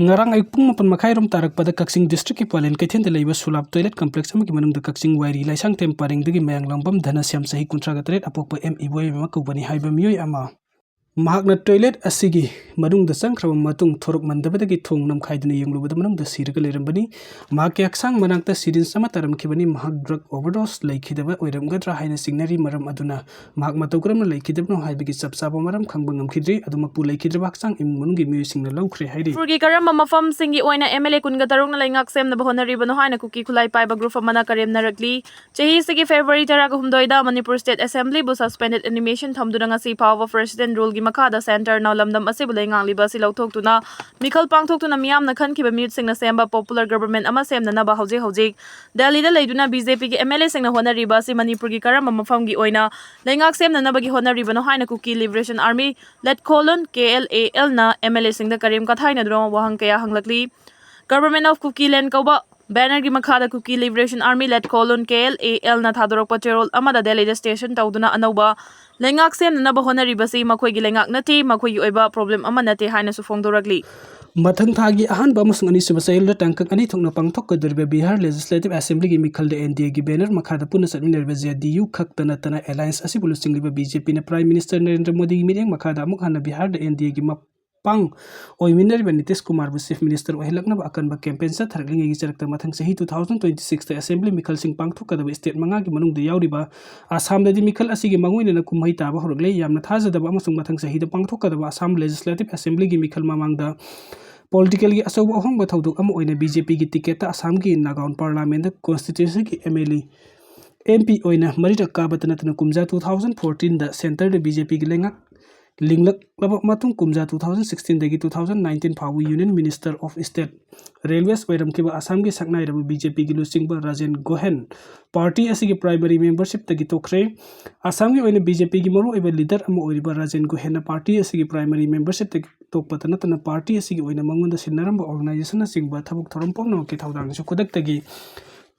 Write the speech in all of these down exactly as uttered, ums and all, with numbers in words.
ꯉꯔꯥꯡ ꯑꯌꯨꯛ ꯄꯨꯡ ꯃꯥꯄꯟ ꯃꯈꯥꯏꯔꯣꯝ ꯇꯥꯔꯛꯄꯗ ꯀꯛꯆꯤꯡ district ꯀꯤ ꯄꯥꯂꯦꯟ ꯀꯩꯊꯦꯜꯗ ꯂꯩꯕ ꯁꯨꯂꯥꯞ toilet complex ꯑꯃꯒꯤ ꯃꯅꯨꯡꯗ ꯀꯛꯆꯤꯡ ꯋꯥꯏꯔꯤ ꯂꯥꯏꯁꯥꯡꯊꯦꯝ ꯄꯔꯦꯡꯗꯒꯤ ꯃꯌꯥꯡꯂꯥꯡꯕꯝ ꯙꯅꯁ꯭ꯌꯥꯝ ꯆꯍꯤ ꯀꯨꯟꯊ꯭ꯔꯥꯒ ꯇꯔꯦꯠ ꯑꯄꯣꯛꯄ ꯑꯦꯝ ꯏꯕꯣꯌꯥꯏꯃ ꯀꯧꯕꯅꯤ ꯍꯥꯏꯕ ꯃꯤꯑꯣꯏ ꯑꯃ ꯃꯍꯥꯛꯅ toilet ꯑꯁꯤꯒꯤ ꯃꯅꯨꯡꯗ ꯆꯪꯈ꯭ꯔꯕ ꯃꯇꯨꯡ ꯊꯣꯔꯛꯃꯟꯗꯕꯗꯒꯤ ꯊꯣꯡ ꯅꯝꯈꯥꯏꯗꯨꯅ ꯌꯦꯡꯂꯨꯕꯗ ꯃꯅꯨꯡꯗ ꯁꯤꯔꯒ ꯂꯩꯔꯝꯕꯅꯤ꯫ ꯃꯍꯥꯛꯀꯤ ꯍꯛꯆꯥꯡ ꯃꯅꯥꯛꯇ syringe ꯑꯃ ꯇꯥꯔꯝꯈꯤꯕꯅꯤ꯫ ꯃꯍꯥꯛ drug overdose ꯂꯩꯈꯤꯗꯕ ꯑꯣꯏꯔꯝꯒꯗ꯭ꯔꯥ ꯍꯥꯏꯅ ꯆꯤꯡꯅꯔꯤ꯫ ꯃꯔꯝ ꯑꯗꯨꯅ ꯃꯍꯥꯛ ꯃꯇꯧ ꯀꯔꯝꯅ ꯂꯩꯈꯤꯗꯕꯅꯣ ꯍꯥꯏꯕꯒꯤ ꯆꯞ ꯆꯥꯕ ꯃꯔꯝ ꯈꯪꯕ ꯉꯝꯈꯤꯗ꯭ꯔꯤ꯫ ꯑꯗꯨꯃꯛꯄꯨ ꯂꯩꯈꯤꯗ꯭ꯔꯕ ꯍꯛꯆꯥꯡ ꯏꯃꯨꯡ ꯃꯅꯨꯡꯒꯤ ꯃꯤꯑꯣꯏꯁꯤꯡꯅ ꯂꯧꯈ꯭ꯔꯦ ꯍꯥꯏꯔꯤ꯫ ꯃꯅꯤꯄꯨꯔꯒꯤ ꯀꯔꯝꯕ ꯃꯐꯝꯁꯤꯡꯒꯤ ꯑꯣꯏꯅ M L A ꯀꯨꯟꯒ ꯇꯔꯨꯛꯅ ꯂꯩꯉꯥꯛ ꯁꯦꯝꯅꯕ ꯍꯣꯠꯅꯔꯤꯕꯅꯣ ꯍꯥꯏꯅ ꯀꯨꯀꯤ ꯈꯨꯠꯂꯥꯏ ꯄꯥꯏꯕ group ꯑꯃꯅ ꯀꯔꯦꯝꯅꯔꯛꯂꯤ꯫ ꯆꯍꯤꯁꯤꯒꯤ February ꯇꯔꯥꯒ ꯍꯨꯝꯗꯣꯏꯗ ꯃꯅꯤꯄꯨꯔ state assembly ꯕꯨ suspended animation ꯊꯝꯗꯨꯅ ꯉꯁꯤ ꯐꯥꯎꯕ president rule ꯒꯤ ꯃꯈꯥꯗ centre ꯅ ꯂꯝꯗꯝ ꯑꯁꯤꯕꯨ ꯂꯩꯉꯥꯛꯂꯤꯕ ꯑꯁꯤ ꯂꯧꯊꯣꯛꯇꯨꯅ ꯃꯤꯈꯜ ꯄꯥꯡꯊꯣꯛꯇꯨꯅ ꯃꯤꯌꯥꯝꯅ ꯈꯟꯈꯤꯕ ꯃꯤꯍꯨꯠꯁꯤꯡꯅ ꯁꯦꯝꯕ popular government ꯑꯃ ꯁꯦꯝꯅꯅꯕ ꯍꯧꯖꯤꯛ ꯍꯧꯖꯤꯛ ꯗꯦꯜꯂꯤꯗ ꯂꯩꯗꯨꯅ B J P ꯒꯤ M L A ꯁꯤꯡꯅ ꯍꯣꯠꯅꯔꯤꯕ ꯑꯁꯤ ꯃꯅꯤꯄꯨꯔꯒꯤ ꯀꯔꯝꯕ ꯃꯐꯝꯒꯤ ꯑꯣꯏꯅ ꯂꯩꯉꯥꯛ ꯁꯦꯝꯅꯅꯕꯒꯤ ꯍꯣꯠꯅꯔꯤꯕꯅꯣ ꯍꯥꯏꯅ ꯀꯨꯀꯤ Liberation Army ꯂꯦꯠꯈꯣꯂꯨꯟ K L A L ꯅ M L A ꯁꯤꯡꯗ ꯀꯔꯦꯝ ꯀꯊꯥꯏꯅꯗꯨꯅ ꯋꯥꯍꯪ ꯀꯌꯥ ꯍꯪꯂꯛꯂꯤ꯫ Government of Kuki Land ꯀꯧꯕ banner ꯒꯤ ꯃꯈꯥꯗ ꯀꯨꯀꯤ Liberation Army ꯂꯦꯠꯈꯣꯂꯨꯟ K L A L ꯅ ꯊꯥꯗꯣꯔꯛꯄ ꯆꯦꯔꯣꯜ ꯑꯃꯗ ꯗꯦꯜꯂꯤꯗ station ꯇꯧꯗꯨꯅ ꯑꯅꯧꯕ ꯂꯩꯉꯥꯛ ꯁꯦꯝꯅꯅꯕ ꯍꯣꯠꯅꯔꯤꯕꯁꯤ ꯃꯈꯣꯏꯒꯤ ꯂꯩꯉꯥꯛ ꯅꯠꯇꯦ, ꯃꯈꯣꯏꯒꯤ ꯑꯣꯏꯕ problem ꯑꯃ ꯅꯠꯇꯦ ꯍꯥꯏꯅꯁꯨ ꯐꯣꯡꯗꯣꯔꯛꯂꯤ꯫ ꯃꯊꯪ ꯊꯥꯒꯤ ꯑꯍꯥꯟꯕ ꯑꯃꯁꯨꯡ ꯑꯅꯤꯁꯨꯕ ꯆꯌꯣꯜꯗ ꯇꯥꯡꯀꯛ ꯑꯅꯤ ꯊꯣꯛꯅ ꯄꯥꯡꯊꯣꯛꯀꯗꯧꯔꯤꯕ ꯕꯤꯍꯥꯔ Legislative Assembly ꯒꯤ ꯃꯤꯈꯜꯗ N D A ꯒꯤ banner ꯃꯈꯥꯗ ꯄꯨꯟꯅ ꯆꯠꯃꯤꯟꯅꯔꯤꯕ J D U ꯈꯛꯇ ꯅꯠꯇꯅ alliance ꯑꯁꯤꯕꯨ ꯂꯨꯆꯤꯡꯂꯤꯕ B J P ꯅ Prime Minister ꯅꯔꯦꯟꯗ꯭ꯔ ꯃꯣꯗꯤꯒꯤ ꯃꯤꯠꯌꯦꯡ ꯃꯈꯥꯗ ꯑꯃꯨꯛ ꯍꯟꯅ ꯕꯤꯍꯥꯔꯗ N D A ꯒꯤ ꯃꯄꯥꯡ ꯑꯣꯏꯃꯤꯟꯅꯔꯤꯕ ꯅꯤꯇꯤꯁ ꯀꯨꯃꯥꯔꯕꯨ Chief Minister ꯑꯣꯏꯍꯜꯂꯛꯅꯕ ꯑꯀꯟꯕ campaign ꯆꯠꯊꯔꯛꯂꯤꯉꯩꯒꯤ ꯆꯔꯛꯇ ꯃꯊꯪ ꯆꯍꯤ two thousand twenty six ꯇ Assembly ꯃꯤꯈꯜꯁꯤꯡ ꯄꯥꯡꯊꯣꯛꯀꯗꯕ state ꯃꯉꯥꯒꯤ ꯃꯅꯨꯡꯗ ꯌꯥꯎꯔꯤꯕ ꯑꯁꯥꯝꯗꯗꯤ ꯃꯤꯈꯜ ꯑꯁꯤꯒꯤ ꯃꯥꯡꯑꯣꯏꯅꯅ ꯀꯨꯝꯍꯩ ꯇꯥꯕ ꯍꯧꯔꯛꯂꯦ꯫ ꯌꯥꯝꯅ ꯊꯥꯖꯗꯕ ꯑꯃꯁꯨꯡ ꯃꯊꯪ ꯆꯍꯤꯗ ꯄꯥꯡꯊꯣꯛꯀꯗꯕ ꯑꯁꯥꯝ Legislative Assembly ꯒꯤ ꯃꯤꯈꯜ ꯃꯃꯥꯡꯗ political ꯒꯤ ꯑꯆꯧꯕ ꯑꯍꯣꯡꯕ ꯊꯧꯗꯣꯛ ꯑꯃ ꯑꯣꯏꯅ B J P ꯒꯤ ticket ꯇ ꯑꯁꯥꯝꯒꯤ ꯅꯥꯒꯥꯎꯟ parliament ꯗ constituency ꯒꯤ M L A, M P ꯑꯣꯏꯅ ꯃꯔꯤꯔꯛ ꯀꯥꯕꯇ ꯅꯠꯇꯅ ꯀꯨꯝꯖꯥ two thousand fourteen ꯗ centre ꯗ B J P ꯒꯤ ꯂꯩꯉꯥꯛ ꯂꯤꯡꯂꯛꯂꯕ ꯃꯇꯨꯡ ꯀꯨꯝꯖꯥ two thousand sixteen ꯗꯒꯤ two thousand nineteen ꯐꯥꯎꯕ Union Minister of State Railways ꯑꯣꯏꯔꯝꯈꯤꯕ ꯑꯁꯥꯝꯒꯤ ꯁꯛꯅꯥꯏꯔꯕ B J P ꯒꯤ ꯂꯨꯆꯤꯡꯕ ꯔꯥꯖꯦꯟ ꯒꯣꯍꯦꯟ party ꯑꯁꯤꯒꯤ primary membership ꯇꯒꯤ ꯇꯣꯛꯈ꯭ꯔꯦ꯫ ꯑꯁꯥꯝꯒꯤ ꯑꯣꯏꯅ B J P ꯒꯤ ꯃꯔꯨꯑꯣꯏꯕ leader ꯑꯃ ꯑꯣꯏꯔꯤꯕ ꯔꯥꯖꯦꯟ ꯒꯣꯍꯦꯟꯅ party ꯑꯁꯤꯒꯤ primary membership ꯇꯒꯤ ꯇꯣꯛꯄꯇ ꯅꯠꯇꯅ party ꯑꯁꯤꯒꯤ ꯑꯣꯏꯅ ꯃꯉꯣꯟꯗ ꯁꯤꯟꯅꯔꯝꯕ organization ꯅꯆꯤꯡꯕ ꯊꯕꯛ ꯊꯧꯔꯝ ꯄꯨꯝꯅꯃꯛꯀꯤ ꯊꯧꯗꯥꯡꯁꯨ ꯈꯨꯗꯛꯇꯒꯤ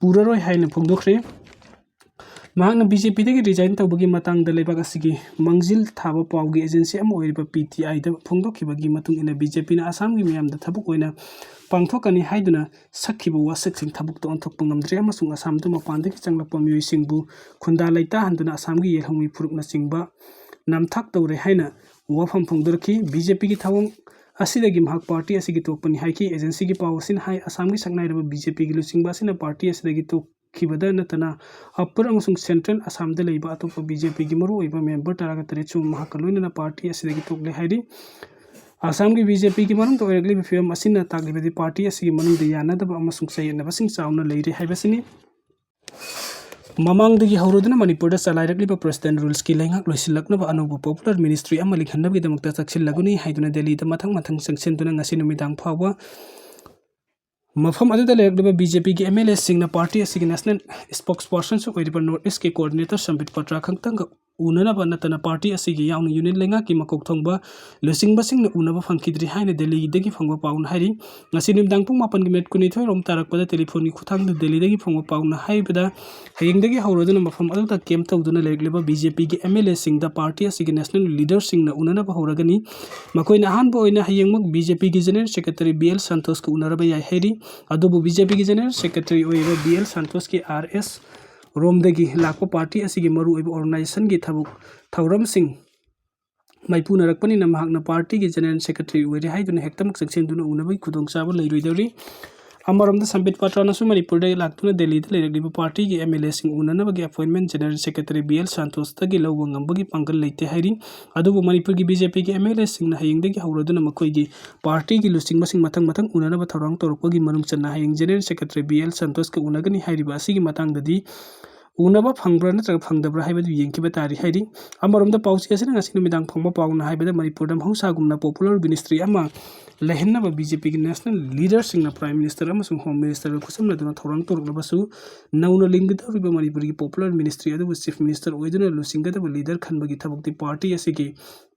ꯄꯨꯔꯔꯣꯏ ꯍꯥꯏꯅ ꯐꯣꯡꯗꯣꯛꯈ꯭ꯔꯦ꯫ ꯃꯍꯥꯛꯅ ꯕꯤ ꯖꯦ ꯄꯤꯗꯒꯤ resign ꯇꯧꯕꯒꯤ ꯃꯇꯥꯡꯗ ꯂꯩꯕꯥꯛ ꯑꯁꯤꯒꯤ ꯃꯥꯡꯖꯤꯜ ꯊꯥꯕ ꯄꯥꯎꯒꯤ agency ꯑꯃ ꯑꯣꯏꯔꯤꯕ ꯄꯤ ꯇꯤ ꯑꯥꯏꯗ ꯐꯣꯡꯗꯣꯛꯈꯤꯕꯒꯤ ꯃꯇꯨꯡ ꯏꯟꯅ, ꯕꯤ ꯖꯦ ꯄꯤꯅ ꯑꯁꯥꯝꯒꯤ ꯃꯤꯌꯥꯝꯗ ꯊꯕꯛ ꯑꯣꯏꯅ ꯄꯥꯡꯊꯣꯛꯀꯅꯤ ꯍꯥꯏꯗꯨꯅ ꯁꯛꯈꯤꯕ ꯋꯥꯁꯛꯁꯤꯡ ꯊꯕꯛꯇ ꯑꯣꯟꯊꯣꯛꯄ ꯉꯝꯗ꯭ꯔꯦ ꯑꯃꯁꯨꯡ ꯑꯁꯥꯝꯗ ꯃꯄꯥꯟꯗꯒꯤ ꯆꯪꯂꯛꯄ ꯃꯤꯑꯣꯏꯁꯤꯡꯕꯨ ꯈꯨꯟꯗꯥ ꯂꯩꯇꯥꯍꯟꯗꯨꯅ ꯑꯁꯥꯝꯒꯤ ꯌꯦꯜꯍꯧꯃꯤ ꯐꯨꯔꯨꯞꯅꯆꯤꯡꯕ ꯅꯝꯊꯥꯛ ꯇꯧꯔꯦ ꯍꯥꯏꯅ ꯋꯥꯐꯝ ꯐꯣꯡꯗꯣꯔꯛꯈꯤ꯫ ꯕꯤ ꯖꯦ ꯄꯤꯒꯤ ꯊꯧꯑꯣꯡ ꯑꯁꯤꯗꯒꯤ ꯃꯍꯥꯛ party ꯑꯁꯤꯒꯤ ꯇꯣꯛꯄꯅꯤ ꯍꯥꯏꯈꯤ꯫ Agencyꯒꯤ ꯄꯥꯎ ꯑꯁꯤꯅ ꯍꯥꯏ, ꯑꯁꯥꯝꯒꯤ ꯁꯛꯅꯥꯏꯔꯕ ꯕꯤ ꯖꯦ ꯄꯤꯒꯤ ꯂꯨꯆꯤꯡꯕ ꯑꯁꯤꯅ party ꯑꯁꯤꯗꯒꯤ ꯇꯣꯛꯈꯤꯕꯗ ꯅꯠꯇꯅ upper ꯑꯃꯁꯨꯡ central ꯑꯁꯥꯝꯗ ꯂꯩꯕ ꯑꯇꯣꯞꯄ ꯕꯤ ꯖꯦ ꯄꯤꯒꯤ ꯃꯔꯨꯑꯣꯏꯕ member ꯇꯔꯥꯒ ꯇꯔꯦꯠꯁꯨ ꯃꯍꯥꯛꯀ ꯂꯣꯏꯅꯅ party ꯑꯁꯤꯗꯒꯤ ꯇꯣꯛꯂꯦ ꯍꯥꯏꯔꯤ꯫ ꯑꯁꯥꯝꯒꯤ ꯕꯤ ꯖꯦ ꯄꯤꯒꯤ ꯃꯅꯨꯡꯗ ꯑꯣꯏꯔꯛꯂꯤꯕ ꯐꯤꯕꯝ ꯑꯁꯤꯅ ꯇꯥꯛꯂꯤꯕꯗꯤ party ꯑꯁꯤꯒꯤ ꯃꯅꯨꯡꯗ ꯌꯥꯅꯗꯕ ꯑꯃꯁꯨꯡ ꯆꯌꯦꯠꯅꯕꯁꯤꯡ ꯆꯥꯎꯅ ꯂꯩꯔꯦ ꯍꯥꯏꯕꯁꯤꯅꯤ꯫ ꯃꯃꯥꯡꯗꯒꯤ ꯍꯧꯔꯗꯨꯅ ꯃꯅꯤꯄꯨꯔꯗ ꯆꯂꯥꯏꯔꯛꯂꯤꯕ President Ruleꯁꯀꯤ ꯂꯩꯉꯥꯛ ꯂꯣꯏꯁꯤꯜꯂꯛꯅꯕ ꯑꯅꯧꯕ popular ministry ꯑꯃ ꯂꯤꯡꯍꯟꯅꯕꯒꯤꯗꯃꯛꯇ ꯆꯪꯁꯤꯜꯂꯒꯅꯤ ꯍꯥꯏꯗꯨꯅ ꯗꯦꯜꯂꯤꯗ ꯃꯊꯪ ꯃꯊꯪ ꯆꯪꯁꯤꯟꯗꯨꯅ ꯉꯁꯤ ꯅꯨꯃꯤꯗꯥꯡ ꯐꯥꯎꯕ ꯃꯐꯝ ꯑꯗꯨꯗ ꯂꯩꯔꯛꯂꯤꯕ ꯕꯤ ꯖꯦ ꯄꯤꯒꯤ ꯑꯦꯝ ꯑꯦꯜ ꯑꯦꯁꯤꯡꯅ party ꯑꯁꯤꯒꯤ national spokespersonꯁꯨ ꯑꯣꯏꯔꯤꯕ North Eastꯀꯤ coordinator ꯁꯝꯕꯤꯠ ꯄꯇ꯭ꯔꯥ ꯈꯛꯇꯪꯒ ꯎꯅꯅꯕ ꯅꯠꯇꯅ party ꯑꯁꯤꯒꯤ ꯌꯥꯎꯅ union ꯂꯩꯉꯥꯛꯀꯤ ꯃꯀꯣꯛ ꯊꯣꯡꯕ ꯂꯨꯆꯤꯡꯕꯁꯤꯡꯅ ꯎꯅꯕ ꯐꯪꯈꯤꯗ꯭ꯔꯤ ꯍꯥꯏꯅ ꯗꯦꯜꯂꯤꯗꯒꯤ ꯐꯪꯕ ꯄꯥꯎꯅ ꯍꯥꯏꯔꯤ꯫ ꯉꯁꯤ ꯅꯨꯃꯤꯗꯥꯡ ꯄꯨꯡ ꯃꯥꯄꯟꯒꯤ minute ꯀꯨꯟꯅꯤꯊꯣꯏ ꯔꯣꯝ ꯇꯥꯔꯛꯄꯗ telephone ꯒꯤ ꯈꯨꯠꯊꯥꯡꯗ ꯗꯦꯜꯂꯤꯗꯒꯤ ꯐꯪꯕ ꯄꯥꯎꯅ ꯍꯥꯏꯕꯗ, ꯍꯌꯦꯡꯗꯒꯤ ꯍꯧꯔꯗꯨꯅ ꯃꯐꯝ ꯑꯗꯨꯗ camp ꯇꯧꯗꯨꯅ ꯂꯩꯔꯛꯂꯤꯕ ꯕꯤ ꯖꯦ ꯄꯤꯒꯤ ꯑꯦꯝ ꯑꯦꯜ ꯑꯦꯁꯤꯡꯗ party ꯑꯁꯤꯒꯤ national leaderꯁꯤꯡꯅ ꯎꯅꯅꯕ ꯍꯧꯔꯒꯅꯤ꯫ ꯃꯈꯣꯏꯅ ꯑꯍꯥꯟꯕ ꯑꯣꯏꯅ ꯍꯌꯦꯡꯃꯛ ꯕꯤ ꯖꯦ ꯄꯤꯒꯤ general secretary ꯕꯤ ꯑꯦꯜ ꯁꯟꯇꯣꯁꯀ ꯎꯅꯔꯕ ꯌꯥꯏ ꯍꯥꯏꯔꯤ꯫ ꯑꯗꯨꯕꯨ ꯕꯤ ꯖꯦ ꯄꯤꯒꯤ general secretary ꯑꯣꯏꯔꯤꯕ ꯕꯤ ꯑꯦꯜ ꯁꯟꯇꯣꯁꯀꯤ ꯑꯥꯔ ꯑꯦꯁ ꯔꯣꯝꯗꯒꯤ ꯂꯥꯛꯄ party ꯑꯁꯤꯒꯤ ꯃꯔꯨꯑꯣꯏꯕ organizationꯒꯤ ꯊꯕꯛ ꯊꯧꯔꯝꯁꯤꯡ ꯃꯥꯏꯄꯨꯅꯔꯛꯄꯅꯤꯅ ꯃꯍꯥꯛꯅ partyꯒꯤ general secretary ꯑꯣꯏꯔꯦ ꯍꯥꯏꯗꯨꯅ ꯍꯦꯛꯇꯃꯛ ꯆꯪꯁꯤꯟꯗꯨꯅ ꯎꯅꯕꯒꯤ ꯈꯨꯗꯣꯡꯆꯥꯕ ꯂꯩꯔꯣꯏꯗꯧꯔꯤ꯫ ꯑꯃꯔꯣꯝꯗ ꯁꯝꯕꯤꯠ ꯄꯇ꯭ꯔꯥꯅꯁꯨ ꯃꯅꯤꯄꯨꯔꯗ ꯂꯥꯛꯇꯨꯅ ꯗꯦꯜꯂꯤꯗ ꯂꯩꯔꯛꯂꯤꯕ partyꯒꯤ ꯑꯦꯝ ꯑꯦꯜ ꯑꯦꯁꯤꯡ ꯎꯅꯅꯕꯒꯤ appointment general secretary B L ꯁꯟꯇꯣꯁꯇꯒꯤ ꯂꯧꯕ ꯉꯝꯕꯒꯤ ꯄꯥꯡꯒꯜ ꯂꯩꯇꯦ ꯍꯥꯏꯔꯤ꯫ ꯑꯗꯨꯕꯨ ꯃꯅꯤꯄꯨꯔꯒꯤ ꯕꯤ ꯖꯦ ꯄꯤꯒꯤ ꯑꯦꯝ ꯑꯦꯜ ꯑꯦꯁꯤꯡꯅ ꯍꯌꯦꯡꯗꯒꯤ ꯍꯧꯔꯗꯨꯅ ꯃꯈꯣꯏꯒꯤ partyꯒꯤ ꯂꯨꯆꯤꯡꯕꯁꯤꯡ ꯃꯊꯪ ꯃꯊꯪ ꯎꯅꯅꯕ ꯊꯧꯔꯥꯡ ꯇꯧꯔꯛꯄꯒꯤ ꯃꯅꯨꯡ ꯆꯟꯅ ꯍꯌꯦꯡ general secretary ꯕꯤ ꯑꯦꯜ ꯁꯟꯇꯣꯁꯀ ꯎꯅꯒꯅꯤ ꯍꯥꯏꯔꯤꯕ ꯑꯁꯤꯒꯤ ꯃꯇꯥꯡꯗꯗꯤ ꯎꯅꯕ ꯐꯪꯕ꯭ꯔꯥ ꯅꯠꯇ꯭ꯔꯒ ꯐꯪꯗꯕ꯭ꯔꯥ ꯍꯥꯏꯕꯗꯨ ꯌꯦꯡꯈꯤꯕ ꯇꯥꯔꯤ ꯍꯥꯏꯔꯤ꯫ ꯑꯃꯔꯣꯝꯗ ꯄꯥꯎꯆꯦ ꯑꯁꯤꯅ ꯉꯁꯤ ꯅꯨꯃꯤꯗꯥꯡ ꯐꯪꯕ ꯄꯥꯎꯅ ꯍꯥꯏꯕꯗ ꯃꯅꯤꯄꯨꯔꯗ ꯃꯍꯧꯁꯥꯒꯨꯝꯅ popular ministry ꯑꯃ ꯂꯩꯍꯟꯅꯕ ꯕꯤ ꯖꯦ ꯄꯤꯒꯤ national leaderꯁꯤꯡꯅ prime minister ꯑꯃꯁꯨꯡ home ministerꯒ ꯈꯨꯠꯁꯝꯅꯗꯨꯅ ꯊꯧꯔꯥꯡ ꯇꯧꯔꯛꯂꯕꯁꯨ, ꯅꯧꯅ ꯂꯤꯡꯒꯗꯧꯔꯤꯕ ꯃꯅꯤꯄꯨꯔꯒꯤ popular ministry ꯑꯗꯨꯕꯨ chief minister ꯑꯣꯏꯗꯨꯅ ꯂꯨꯆꯤꯡꯒꯗꯕ leader ꯈꯟꯕꯒꯤ ꯊꯕꯛꯇꯤ party ꯑꯁꯤꯒꯤ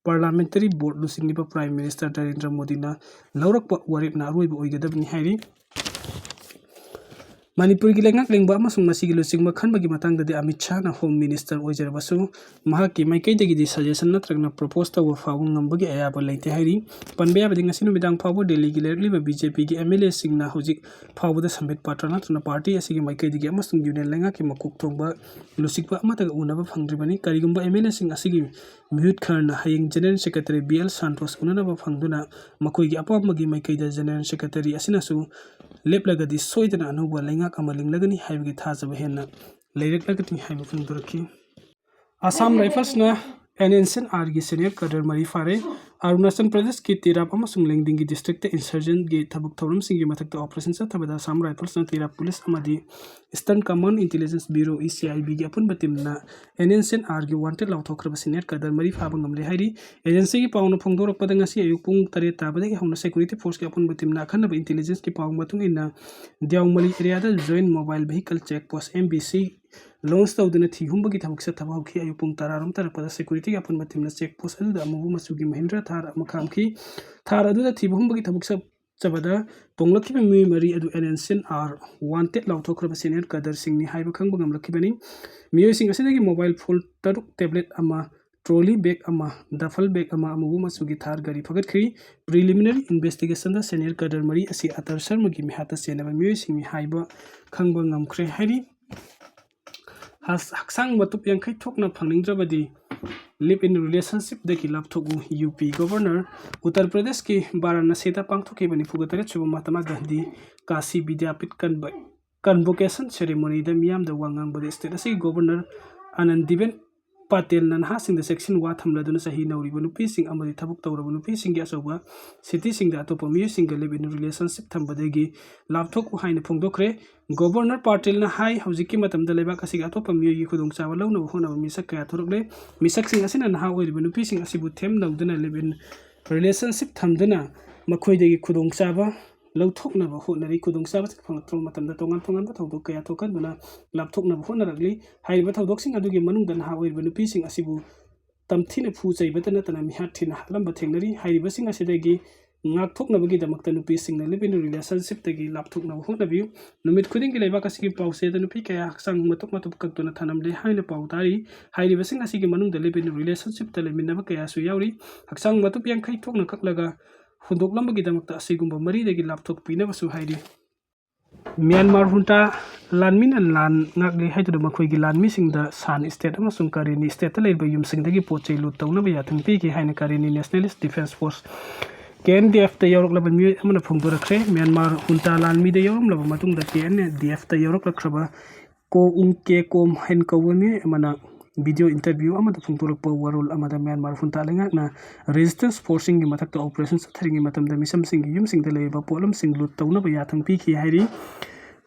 parliamentary board ꯂꯨꯆꯤꯡꯂꯤꯕ prime minister Narendra ꯃꯣꯗꯤꯅ ꯂꯧꯔꯛꯄ ꯋꯥꯔꯦꯞꯅ ꯑꯔꯣꯏꯕ ꯑꯣꯏꯒꯗꯕꯅꯤ ꯍꯥꯏꯔꯤ꯫ ꯃꯅꯤꯄꯨꯔꯒꯤ ꯂꯩꯉꯥꯛ ꯂꯦꯡꯕ ꯑꯃꯁꯨꯡ ꯃꯁꯤꯒꯤ ꯂꯨꯆꯤꯡꯕ ꯈꯟꯕꯒꯤ ꯃꯇꯥꯡꯗꯗꯤ ꯑꯃꯤꯠ ꯁꯥꯍꯅ ꯍꯣꯝ ꯃꯤꯅꯤꯁꯇꯔ ꯑꯣꯏꯖꯔꯕꯁꯨ, ꯃꯍꯥꯛꯀꯤ ꯃꯥꯏꯀꯩꯗꯒꯤꯗꯤ ꯁꯖꯦꯁꯟ ꯅꯠꯇ꯭ꯔꯒꯅ ꯄ꯭ꯔꯣꯄꯣꯁ ꯇꯧꯕ ꯐꯥꯎꯕ ꯉꯝꯕꯒꯤ ꯑꯌꯥꯕ ꯂꯩꯇꯦ ꯍꯥꯏꯔꯤ꯫ ꯄꯟꯕ ꯌꯥꯕꯗꯤ, ꯉꯁꯤ ꯅꯨꯃꯤꯗꯥꯡ ꯐꯥꯎꯕ ꯗꯦꯜꯂꯤꯒꯤ ꯂꯩꯔꯛꯂꯤꯕ ꯕꯤ ꯖꯦ ꯄꯤꯒꯤ ꯑꯦꯝ ꯑꯦꯜ ꯑꯦꯁꯤꯡꯅ ꯍꯧꯖꯤꯛ ꯐꯥꯎꯕꯗ ꯁꯝꯕꯤꯠ ꯄꯥꯇ꯭ꯔ ꯅꯠꯇ꯭ꯔꯒꯅ ꯄꯥꯔꯇꯤ ꯑꯁꯤꯒꯤ ꯃꯥꯏꯀꯩꯗꯒꯤ ꯑꯃꯁꯨꯡ ꯌꯨꯅꯤꯌꯟ ꯂꯩꯉꯥꯛꯀꯤ ꯃꯀꯣꯛ ꯊꯣꯡꯕ ꯂꯨꯆꯤꯡꯕ ꯑꯃꯠꯇꯒ ꯎꯅꯕ ꯐꯪꯗ꯭ꯔꯤꯕꯅꯤ꯫ ꯀꯔꯤꯒꯨꯝꯕ ꯑꯦꯝ ꯑꯦꯜ ꯑꯦꯁꯤꯡ ꯑꯁꯤꯒꯤ ꯃꯤꯍꯨꯠ ꯈꯔꯅ ꯍꯌꯦꯡ ꯖꯦꯅꯔꯦꯜ ꯁꯦꯀ꯭ꯔꯦꯇꯔꯤ ꯕꯤ ꯑꯦꯜ ꯁꯥꯟꯇꯣꯁ ꯎꯅꯅꯕ ꯐꯪꯗꯨꯅ ꯃꯈꯣꯏꯒꯤ ꯑꯄꯥꯝꯕꯒꯤ ꯃꯥꯏꯀꯩꯗ ꯖꯦꯅꯔꯦꯜ ꯁꯦꯀ꯭ꯔꯦꯇꯔꯤ ꯑꯁꯤꯅꯁꯨ ꯂꯦꯞꯂꯒꯗꯤ, ꯁꯣꯏꯗꯅ ꯑꯅꯧꯕ ꯂꯩꯉꯥꯛ ꯑꯃ ꯂꯤꯡꯂꯒꯅꯤ ꯍꯥꯏꯕꯒꯤ ꯊꯥꯖꯕ ꯍꯦꯟꯅ ꯂꯩꯔꯛꯂꯒꯅꯤ ꯍꯥꯏꯕ ꯐꯣꯡꯗꯣꯔꯛꯈꯤ꯫ ꯑꯁꯥꯝ ꯔꯥꯏꯐꯜꯁꯅ ꯑꯦꯟ ꯑꯦꯟ ꯁꯤ ꯑꯥꯔꯒꯤ ꯁꯦꯅꯤꯌꯔ ꯀꯥꯗꯔ ꯃꯔꯤ ꯐꯥꯔꯦ꯫ ꯑꯔꯨꯅꯥꯆꯜ ꯄ꯭ꯔꯗꯦꯁꯀꯤ ꯇꯤꯔꯥꯞ ꯑꯃꯁꯨꯡ ꯂꯦꯡꯗꯤꯡꯒꯤ ꯗꯤꯁꯇ꯭ꯔꯤꯛꯇ ꯏꯟꯁꯔꯖꯦꯟꯒꯤ ꯊꯕꯛ ꯊꯧꯔꯝꯁꯤꯡꯒꯤ ꯃꯊꯛꯇ ꯑꯣꯄꯔꯦꯁꯟ ꯆꯠꯊꯕꯗ ꯑꯁꯥꯝ ꯔꯥꯏꯐꯜꯁꯅ ꯇꯤꯔꯥꯞ ꯄꯨꯂꯤꯁ ꯑꯃꯗꯤ eastern command intelligence bureau, E C I ꯕꯤꯒꯤ ꯑꯄꯨꯟꯕ ꯇꯤꯝꯅ ꯑꯦꯟ ꯑꯦꯟ ꯁꯤ ꯑꯥꯔꯒꯤ ꯋꯥꯟꯇꯦꯗ ꯂꯥꯎꯊꯣꯛꯈ꯭ꯔꯕ ꯁꯦꯅꯤꯌꯔ ꯀꯥꯗꯔ ꯃꯔꯤ ꯐꯥꯕ ꯉꯝꯂꯦ ꯍꯥꯏꯔꯤ꯫ ꯑꯦꯖꯦꯟꯁꯤꯒꯤ ꯄꯥꯎꯅ ꯐꯣꯡꯗꯣꯔꯛꯄꯗ, ꯉꯁꯤ ꯑꯌꯨꯛ ꯄꯨꯡ ꯇꯔꯦꯠ ꯇꯥꯕꯗꯒꯤ ꯍꯧꯅ ꯁꯦꯀ꯭ꯌꯨꯔꯤꯇꯤ ꯐꯣꯔꯁꯀꯤ ꯑꯄꯨꯟꯕ ꯇꯤꯝꯅ ꯑꯈꯟꯅꯕ ꯏꯟꯇꯦꯂꯤꯖꯦꯟꯁꯀꯤ ꯄꯥꯎ ꯃꯇꯨꯡ ꯏꯟꯅ ꯗ꯭ꯌꯥꯎꯃꯂꯤ ꯑꯦꯔꯤꯌꯥꯗ ꯖꯣꯏꯟ ꯃꯣꯕꯥꯏꯜ ꯚꯦꯍꯤꯀꯜ ꯆꯦꯛ ꯄꯣꯁ, ꯑꯦꯝ ꯕꯤ ꯁꯤ, ꯂꯣꯟꯆ ꯇꯧꯗꯨꯅ ꯊꯤ ꯍꯨꯝꯕꯒꯤ ꯊꯕꯛ ꯆꯠꯊꯕ ꯍꯧꯈꯤ꯫ ꯑꯌꯨꯛ ꯄꯨꯡ ꯇꯔꯥꯔꯣꯝ ꯇꯥꯔꯛꯄꯗ ꯁꯦꯀ꯭ꯌꯨꯔꯤꯇꯤꯒꯤ ꯑꯄꯨꯟꯕ ꯇꯤꯝꯅ ꯆꯦꯛ ꯄꯣꯁ ꯑꯗꯨꯗ ꯑꯃꯨꯕ ꯃꯆꯨꯒꯤ ꯃꯍꯤꯟꯗ꯭ꯔꯥ ꯊꯥꯔ ꯑꯃ ꯈꯥꯝꯈꯤ꯫ ꯊꯥꯔ ꯑꯗꯨꯗ ꯊꯤꯕ ꯍꯨꯝꯕꯒꯤ ꯊꯕꯛ ꯆꯠꯆꯕꯗ ꯇꯣꯡꯂꯛꯈꯤꯕ ꯃꯤꯑꯣꯏ ꯃꯔꯤ ꯑꯗꯨ N N C R wanted ꯂꯥꯎꯊꯣꯛꯈ꯭ꯔꯕ ꯁꯦꯅꯤꯌꯔ ꯀꯥꯗꯔꯁꯤꯡꯅꯤ ꯍꯥꯏꯕ ꯈꯪꯕ ꯉꯝꯂꯛꯈꯤꯕꯅꯤ꯫ ꯃꯤꯑꯣꯏꯁꯤꯡ ꯑꯁꯤꯗꯒꯤ ꯃꯣꯕꯥꯏꯜ ꯐꯣꯟ ꯇꯔꯨꯛ, ꯇꯦꯕ꯭ꯂꯦꯠ ꯑꯃ, ꯇ꯭ꯔꯣꯂꯤ ꯕꯦꯒ ꯑꯃ, ꯗꯐꯜ ꯕꯦꯒ ꯑꯃ, ꯑꯃꯨꯕ ꯃꯆꯨꯒꯤ ꯊꯥꯔ ꯒꯥꯔꯤ ꯐꯒꯠꯈ꯭ꯔꯤ꯫ ꯄ꯭ꯔꯤꯂꯤꯃꯤꯅꯔꯤ ꯏꯟꯚꯦꯁꯇꯤꯒꯦꯁꯟꯗ ꯁꯦꯅꯤꯌꯔ ꯀꯥꯗꯔ ꯃꯔꯤ ꯑꯁꯤ ꯑꯇꯔ ꯁꯔꯃꯒꯤ ꯃꯤꯍꯥꯠꯇ ꯆꯦꯟꯅꯕ ꯃꯤꯑꯣꯏꯁꯤꯡꯅꯤ ꯍꯥꯏꯕ ꯈꯪꯕ ꯉꯝꯈ꯭ꯔꯦ ꯍꯥꯏꯔꯤ꯫ ꯍꯛ-, ꯍꯛꯆꯥꯡ ꯃꯇꯨꯞ ꯌꯥꯡꯈꯩ ꯊꯣꯛꯅ ꯐꯪꯅꯤꯡꯗ꯭ꯔꯕꯗꯤ ꯂꯤꯞ ꯏꯟ ꯔꯤꯂꯦꯁꯟꯁꯤꯞꯇꯒꯤ ꯂꯥꯞꯊꯣꯛꯎ꯫ ꯌꯨ ꯄꯤ ꯒꯣꯚꯔꯅꯔ, ꯎꯠꯇꯔ ꯄ꯭ꯔꯗꯦꯁꯀꯤ ꯕꯥꯔꯥꯅꯥꯁꯤꯗ ꯄꯥꯡꯊꯣꯛꯈꯤꯕ ꯅꯤꯐꯨꯒ ꯇꯔꯦꯠ ꯁꯨꯕ ꯃꯍꯥꯇꯃꯥ ꯒꯥꯟꯙꯤ ꯀꯥꯁꯤ ꯕꯤꯗ꯭ꯌꯥꯄꯤꯠ ꯀꯟꯚ-, ꯀꯟꯚꯣꯀꯦꯁꯟ ꯁꯦꯔꯦꯃꯣꯅꯤꯗ ꯃꯤꯌꯥꯝꯗ ꯋꯥ ꯉꯥꯡꯕꯗ ꯁ꯭ꯇꯦꯠ ꯑꯁꯤꯒꯤ ꯒꯣꯚꯔꯅꯔ ꯑꯅꯟꯗꯤꯕꯦꯟ ꯄꯥꯇꯦꯜꯅ ꯅꯍꯥꯁꯤꯡꯗ ꯆꯦꯛꯁꯤꯟ ꯋꯥ ꯊꯝꯂꯗꯨꯅ ꯆꯍꯤ ꯅꯧꯔꯤꯕ ꯅꯨꯄꯤꯁꯤꯡ ꯑꯃꯗꯤ ꯊꯕꯛ ꯇꯧꯔꯕ ꯅꯨꯄꯤꯁꯤꯡꯒꯤ ꯑꯆꯧꯕ ꯁꯤꯇꯤꯁꯤꯡꯗ ꯑꯇꯣꯞꯄ ꯃꯤꯑꯣꯏꯁꯤꯡꯒ ꯂꯤꯞ ꯏꯟ ꯔꯤꯂꯦꯁꯟꯁꯤꯞ ꯊꯝꯕꯗꯒꯤ ꯂꯥꯞꯊꯣꯛꯎ ꯍꯥꯏꯅ ꯐꯣꯡꯗꯣꯛꯈ꯭ꯔꯦ꯫ ꯒꯣꯚꯔꯅꯔ ꯄꯥꯇꯦꯜꯅ ꯍꯥꯏ, ꯍꯧꯖꯤꯛꯀꯤ ꯃꯇꯝꯗ ꯂꯩꯕꯥꯛ ꯑꯁꯤꯒꯤ ꯑꯇꯣꯞꯄ ꯃꯤꯑꯣꯏꯒꯤ ꯈꯨꯗꯣꯡꯆꯥꯕ ꯂꯧꯅꯕ ꯍꯣꯠꯅꯕ ꯃꯤꯁꯛ ꯀꯌꯥ ꯊꯣꯔꯛꯂꯦ꯫ ꯃꯤꯁꯛꯁꯤꯡ ꯑꯁꯤꯅ ꯅꯍꯥ ꯑꯣꯏꯔꯤꯕ ꯅꯨꯄꯤꯁꯤꯡ ꯑꯁꯤꯕꯨ ꯊꯦꯝ ꯅꯧꯗꯨꯅ ꯂꯤꯞ ꯏꯟ ꯔꯤꯂꯦꯁꯟꯁꯤꯞ ꯊꯝꯗꯨꯅ ꯃꯈꯣꯏꯗꯒꯤ ꯈꯨꯗꯣꯡꯆꯥꯕ ꯂꯧꯊꯣꯛꯅꯕ ꯍꯣꯠꯅꯔꯤ꯫ ꯈꯨꯗꯣꯡꯆꯥꯕꯁꯤꯡ ꯐꯪꯂꯛꯇ꯭ꯔꯕ ꯃꯇꯝꯗ ꯇꯣꯉꯥꯟ ꯇꯣꯉꯥꯟꯕ ꯊꯧꯗꯣꯛ ꯀꯌꯥ ꯊꯣꯛꯍꯟꯗꯨꯅ ꯂꯥꯞꯊꯣꯛꯅꯕ ꯍꯣꯠꯅꯔꯛꯂꯤ꯫ ꯍꯥꯏꯔꯤꯕ ꯊꯧꯗꯣꯛꯁꯤꯡ ꯑꯗꯨꯒꯤ ꯃꯅꯨꯡꯗ ꯅꯍꯥ ꯑꯣꯏꯔꯤꯕ ꯅꯨꯄꯤꯁꯤꯡ ꯑꯁꯤꯕꯨ ꯇꯝꯊꯤꯅ ꯐꯨ ꯆꯩꯕꯇ ꯅꯠꯇꯅ ꯃꯤꯍꯥꯠ ꯊꯤꯅ ꯍꯥꯠꯂꯝꯕ ꯊꯦꯡꯅꯔꯤ꯫ ꯍꯥꯏꯔꯤꯕꯁꯤꯡ ꯑꯁꯤꯗꯒꯤ ꯉꯥꯛꯊꯣꯛꯅꯕꯒꯤꯗꯃꯛꯇ ꯅꯨꯄꯤꯁꯤꯡꯅ live in relationshipꯇꯒꯤ ꯂꯥꯞꯊꯣꯛꯅꯕ ꯍꯣꯠꯅꯕꯤꯌꯨ꯫ ꯅꯨꯃꯤꯠ ꯈꯨꯗꯤꯡꯒꯤ ꯂꯩꯕꯥꯛ ꯑꯁꯤꯒꯤ ꯄꯥꯎꯆꯦꯗ ꯅꯨꯄꯤ ꯀꯌꯥ ꯍꯛꯆꯥꯡ ꯃꯇꯨꯞ ꯃꯇꯨꯞ ꯀꯛꯇꯨꯅ ꯊꯅꯝꯂꯦ ꯍꯥꯏꯅ ꯄꯥꯎ ꯇꯥꯔꯤ꯫ ꯍꯥꯏꯔꯤꯕꯁꯤꯡ ꯑꯁꯤꯒꯤ ꯃꯅꯨꯡꯗ live in relationshipꯇ ꯂꯩꯃꯤꯟꯅꯕ ꯀꯌꯥꯁꯨ ꯌꯥꯎꯔꯤ꯫ ꯍꯛꯆꯥꯡ ꯃꯇꯨꯞ ꯌꯥꯡꯈꯩ ꯊꯣꯛꯅ ꯀꯛꯂꯒ ꯍꯨꯟꯗꯣꯛꯂꯝꯕꯒꯤꯗꯃꯛꯇ ꯑꯁꯤꯒꯨꯝꯕ ꯃꯔꯤꯗꯒꯤ ꯂꯥꯞꯊꯣꯛꯄꯤꯅꯕꯁꯨ ꯍꯥꯏꯔꯤ꯫ ꯃ꯭ꯌꯥꯟꯃꯥꯔ ꯍꯨꯟꯇꯥ ꯂꯥꯟꯃꯤꯅ ꯂꯥꯟ ꯉꯥꯛꯂꯤ ꯍꯥꯏꯗꯨꯅ ꯃꯈꯣꯏꯒꯤ ꯂꯥꯟꯃꯤꯁꯤꯡꯗ ꯁꯥꯟ state ꯑꯃꯁꯨꯡ ꯀꯥꯔꯦꯅꯤ stateꯇ ꯂꯩꯔꯤꯕ ꯌꯨꯝꯁꯤꯡꯗꯒꯤ ꯄꯣꯠ ꯆꯩ ꯂꯨꯠ ꯇꯧꯅꯕ ꯌꯥꯊꯪ ꯄꯤꯈꯤ ꯍꯥꯏꯅ ꯀꯥꯔꯦꯅꯤ Nationalist Defence Force, K N D Fꯇ ꯌꯥꯎꯔꯛꯂꯕ ꯃꯤꯑꯣꯏ ꯑꯃꯅ ꯐꯣꯡꯗꯣꯔꯛꯈ꯭ꯔꯦ꯫ ꯃ꯭ꯌꯥꯟꯃꯥꯔ ꯍꯨꯟꯇꯥ ꯂꯥꯟꯃꯤꯗ ꯌꯥꯎꯔꯝꯂꯕ ꯃꯇꯨꯡꯗ K N D Fꯇ ꯌꯥꯎꯔꯛꯂꯛꯈ꯭ꯔꯕ ꯀꯣ ꯎꯪ ꯀꯦ ꯀꯣꯝ ꯍꯥꯏꯅ ꯀꯧꯕ ꯃꯤꯑꯣꯏ ꯑꯃꯅ video interview ꯑꯃꯗ ꯐꯣꯡꯗꯣꯔꯛꯄ ꯋꯥꯔꯣꯜ ꯑꯃꯗ ꯃ꯭ꯌꯥꯟꯃꯥꯔ ꯍꯨꯟꯇꯥ ꯂꯩꯉꯥꯛꯅ resistance forceꯁꯤꯡꯒꯤ ꯃꯊꯛꯇ operation ꯆꯠꯊꯔꯤꯉꯩ ꯃꯇꯝꯗ ꯃꯤꯁꯝꯁꯤꯡꯒꯤ ꯌꯨꯝꯁꯤꯡꯗ ꯂꯩꯔꯤꯕ ꯄꯣꯠꯂꯝꯁꯤꯡ ꯂꯨꯠ ꯇꯧꯅꯕ ꯌꯥꯊꯪ ꯄꯤꯈꯤ ꯍꯥꯏꯔꯤ꯫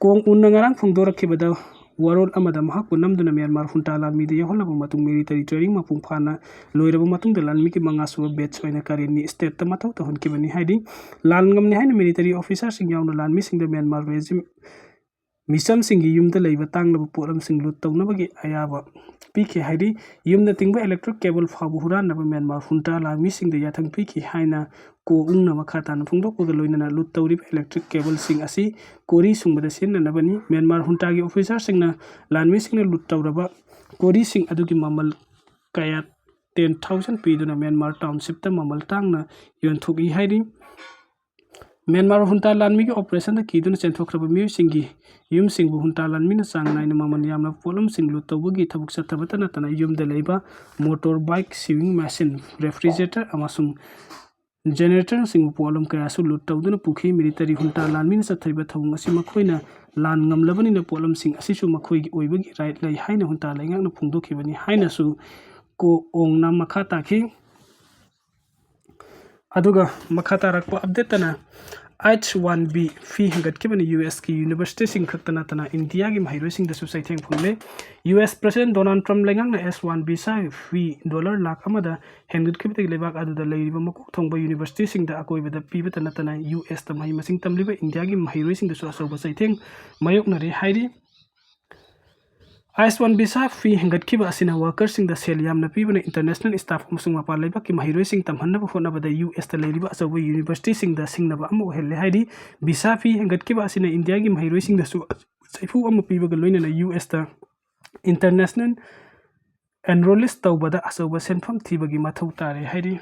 ꯀꯣꯡ ꯎꯟꯅ ꯉꯔꯥꯡ ꯐꯣꯡꯗꯣꯔꯛꯈꯤꯕꯗ ꯋꯥꯔꯣꯜ ꯑꯃꯗ ꯃꯍꯥꯛꯄꯨ ꯅꯝꯗꯨꯅ ꯃ꯭ꯌꯥꯟꯃꯥꯔ ꯍꯨꯟꯇꯥ ꯂꯥꯟꯃꯤꯗ ꯌꯥꯎꯍꯜꯂꯕ ꯃꯇꯨꯡ military training ꯃꯄꯨꯡ ꯐꯥꯅ ꯂꯣꯏꯔꯕ ꯃꯇꯨꯡꯗ ꯂꯥꯟꯃꯤꯒꯤ ꯃꯉꯥꯁꯨꯕ batch ꯑꯣꯏꯅ ꯀꯥꯔꯦꯟꯅꯤ stateꯇ ꯃꯊꯧ ꯇꯧꯍꯟꯈꯤꯕꯅꯤ ꯍꯥꯏꯔꯤ꯫ ꯂꯥꯟ ꯉꯝꯅꯤ ꯍꯥꯏꯅ military officerꯁꯤꯡ ꯌꯥꯎꯅ ꯂꯥꯟꯃꯤꯁꯤꯡꯗ ꯃ꯭ꯌꯥꯟꯃꯥꯔ regime ꯃꯤꯆꯝꯁꯤꯡꯒꯤ ꯌꯨꯝꯗ ꯂꯩꯕ ꯇꯥꯡꯂꯕ ꯄꯣꯠꯂꯝꯁꯤꯡ ꯂꯨꯠ ꯇꯧꯅꯕꯒꯤ ꯑꯌꯥꯕ ꯄꯤꯈꯤ ꯍꯥꯏꯔꯤ꯫ ꯌꯨꯝꯗ ꯇꯤꯡꯕ electric cable ꯐꯥꯎꯕ ꯍꯨꯔꯥꯟꯅꯕ ꯃ꯭ꯌꯥꯟꯃꯥꯔ ꯍꯨꯟꯇꯥ ꯂꯥꯟꯃꯤꯁꯤꯡꯗ ꯌꯥꯊꯪ ꯄꯤꯈꯤ ꯍꯥꯏꯅ ꯀꯣ ꯎꯪꯅ ꯃꯈꯥ ꯇꯥꯅ ꯐꯣꯡꯗꯣꯛꯄꯒ ꯂꯣꯏꯅꯅ ꯂꯨꯠ ꯇꯧꯔꯤꯕ electric cableꯁꯤꯡ ꯑꯁꯤ ꯀꯣꯔꯤ ꯁꯨꯡꯕꯗ ꯁꯤꯖꯤꯟꯅꯅꯕꯅꯤ꯫ ꯃ꯭ꯌꯥꯟꯃꯥꯔ ꯍꯨꯟꯇꯥꯒꯤ officerꯁꯤꯡꯅ ꯂꯥꯟꯃꯤꯁꯤꯡꯅ ꯂꯨꯠ ꯇꯧꯔꯕ ꯀꯣꯔꯤꯁꯤꯡ ꯑꯗꯨꯒꯤ ꯃꯃꯜ ꯀꯌꯥ ten thousand ꯄꯤꯗꯨꯅ ꯃ꯭ꯌꯥꯟꯃꯥꯔ townshipꯇ ꯃꯃꯜ ꯇꯥꯡꯅ ꯌꯣꯟꯊꯣꯛꯏ ꯍꯥꯏꯔꯤ꯫ ꯃ꯭ꯌꯥꯟꯃꯥꯔ ꯍꯨꯟꯇꯥ ꯂꯥꯟꯃꯤꯒꯤ operationꯗ ꯀꯤꯗꯨꯅ ꯆꯦꯟꯊꯣꯛꯈ꯭ꯔꯕ ꯃꯤꯑꯣꯏꯁꯤꯡꯒꯤ ꯌꯨꯝꯁꯤꯡꯕꯨ ꯍꯨꯟꯇꯥ ꯂꯥꯟꯃꯤꯅ ꯆꯥꯡ ꯅꯥꯏꯅ ꯃꯃꯜ ꯌꯥꯝꯂꯕ ꯄꯣꯠꯂꯝꯁꯤꯡ ꯂꯨꯠ ꯇꯧꯕꯒꯤ ꯊꯕꯛ ꯆꯠꯊꯕꯇ ꯅꯠꯇꯅ ꯌꯨꯝꯗ ꯂꯩꯕ motorbike, sewing machine, refrigerator ꯑꯃꯁꯨꯡ generatorꯅꯆꯤꯡꯕ ꯄꯣꯠꯂꯝ ꯀꯌꯥꯁꯨ ꯂꯨꯠ ꯇꯧꯗꯨꯅ ꯄꯨꯈꯤ꯫ Military ꯍꯨꯟꯇꯥ ꯂꯥꯟꯃꯤꯅ ꯆꯠꯊꯔꯤꯕ ꯊꯧꯑꯣꯡ ꯑꯁꯤ ꯃꯈꯣꯏꯅ ꯂꯥꯟ ꯉꯝꯂꯕꯅꯤꯅ ꯄꯣꯠꯂꯝꯁꯤꯡ ꯑꯁꯤꯁꯨ ꯃꯈꯣꯏꯒꯤ ꯑꯣꯏꯕꯒꯤ right ꯂꯩ ꯍꯥꯏꯅ ꯍꯨꯟꯇꯥ ꯂꯩꯉꯥꯛꯅ ꯐꯣꯡꯗꯣꯛꯈꯤꯕꯅꯤ ꯍꯥꯏꯅꯁꯨ ꯀꯣ ꯑꯣꯡꯅ ꯃꯈꯥ ꯇꯥꯈꯤ꯫ ꯑꯗꯨꯒ ꯃꯈꯥ ꯇꯥꯔꯛꯄ updateꯇꯅ H one B fee ꯍꯦꯟꯒꯠꯈꯤꯕꯅ USꯀꯤ universityꯁꯤꯡ ꯈꯛꯇ ꯅꯠꯇꯅ ꯏꯟꯗꯤꯌꯥꯒꯤ ꯃꯍꯩꯔꯣꯏꯁꯤꯡꯗꯁꯨ ꯆꯩꯊꯦꯡ ꯐꯪꯂꯦ꯫ US President Donald Trump ꯂꯩꯉꯥꯛꯅ H one B fee dollar lakh ꯑꯃꯗ ꯍꯦꯟꯒꯠꯈꯤꯕꯗꯒꯤ ꯂꯩꯕꯥꯛ ꯑꯗꯨꯗ ꯂꯩꯔꯤꯕ ꯃꯀꯣꯛ ꯊꯣꯡꯕ universityꯁꯤꯡꯗ ꯑꯀꯣꯏꯕꯗ ꯄꯤꯕꯇ ꯅꯠꯇꯅ USꯇ ꯃꯍꯩ ꯃꯁꯤꯡ ꯇꯝꯂꯤꯕ ꯏꯟꯗꯤꯌꯥꯒꯤ ꯃꯍꯩꯔꯣꯏꯁꯤꯡꯗꯁꯨ ꯑꯆꯧꯕ ꯆꯩꯊꯦꯡ ꯃꯥꯌꯣꯛꯅꯔꯦ ꯍꯥꯏꯔꯤ꯫ ꯑꯥꯏꯁ ꯋꯥꯟ ꯚꯤꯁꯥ ꯐꯤ ꯍꯦꯟꯒꯠꯈꯤꯕ ꯑꯁꯤꯅ ꯋꯥꯔꯀꯔꯁꯤꯡꯗ ꯁꯦꯜ ꯌꯥꯝꯅ ꯄꯤꯕꯅ ꯏꯟꯇꯔꯅꯦꯁꯅꯦꯜ ꯁ꯭ꯇꯥꯐ ꯑꯃꯁꯨꯡ ꯃꯄꯥꯟ ꯂꯩꯕꯥꯛꯀꯤ ꯃꯍꯩꯔꯣꯏꯁꯤꯡ ꯇꯝꯍꯟꯅꯕ ꯍꯣꯠꯅꯕꯗ ꯌꯨ ꯑꯦꯁꯇ ꯂꯩꯔꯤꯕ ꯑꯆꯧꯕ ꯌꯨꯅꯤꯚꯔꯁꯤꯇꯤꯁꯤꯡꯗ ꯁꯤꯡꯅꯕ ꯑꯃ ꯑꯣꯏꯍꯜꯂꯦ ꯍꯥꯏꯔꯤ꯫ ꯚꯤꯁꯥ ꯐꯤ ꯍꯦꯟꯒꯠꯈꯤꯕ ꯑꯁꯤꯅ ꯏꯟꯗꯤꯌꯥꯒꯤ ꯃꯍꯩꯔꯣꯏꯁꯤꯡꯗꯁꯨ ꯆꯩꯐꯨ ꯑꯃ ꯄꯤꯕꯒ ꯂꯣꯏꯅꯅ ꯌꯨ ꯑꯦꯁꯇ ꯏꯟꯇꯔꯅꯦꯁꯅꯦꯜ ꯑꯦꯟꯔꯣꯂꯤꯁ ꯇꯧꯕꯗ ꯑꯆꯧꯕ ꯁꯦꯟꯐꯝ ꯊꯤꯕꯒꯤ ꯃꯊꯧ ꯇꯥꯔꯦ ꯍꯥꯏꯔꯤ꯫